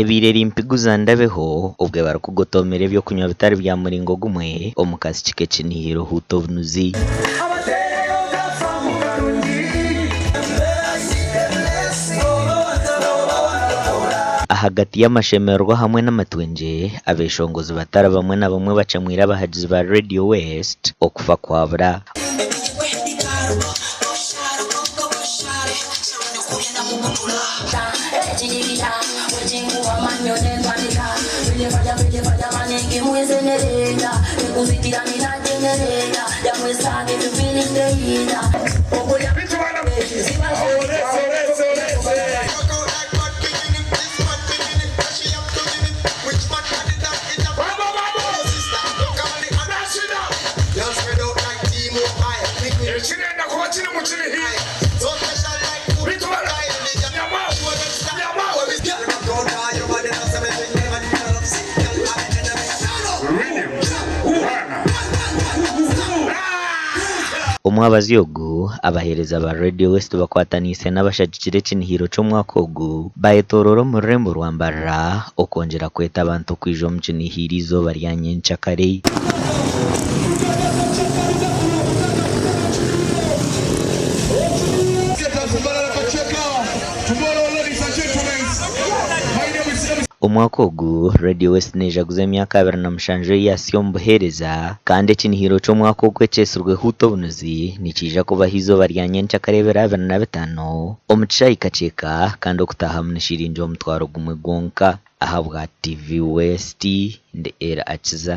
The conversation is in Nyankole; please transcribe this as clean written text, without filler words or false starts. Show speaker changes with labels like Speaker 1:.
Speaker 1: Ebaire eri mpiguza ndabeho obwe barikugotoomera eby'okunywa bitari bya muringo gumwe omu kasiki k'ekinihiro Huuta Obunuzi. Ahagati y'amashemererwa hamwe n'amatwengye, abeshongozi batari bamwe na bamwe bacamwire abahagizi ba Radio West okufa kwabura.
Speaker 2: Ekirenda kuba kiri mu kirihi beitu bara nyama nyama.
Speaker 1: Omwabazyo ogu, abaheereza ba Radio West bakwataniise n'abashagikire ekinihiro ky'omwaka ogu bayetooroora omu rurembo rwa Mbarara okwongyera kweta abantu kwija omu kinihiro eizooba rya nyenkyakare. Omwaka ogu, Radio West neejaguza emyaka 27 ei yaasya omu buheereza kandi ekinihiro ky'omwaka ogu ekyetsirwe Huuta Obunuzi nikiija kubaho eizooba rya nyenkyakare ebiro 25 omu kishaayi Kakyeka kandi okutaahamu ni shiringi omutwaro gumwe gwonka. Ahabwa TV West, ndi Elly Akiza.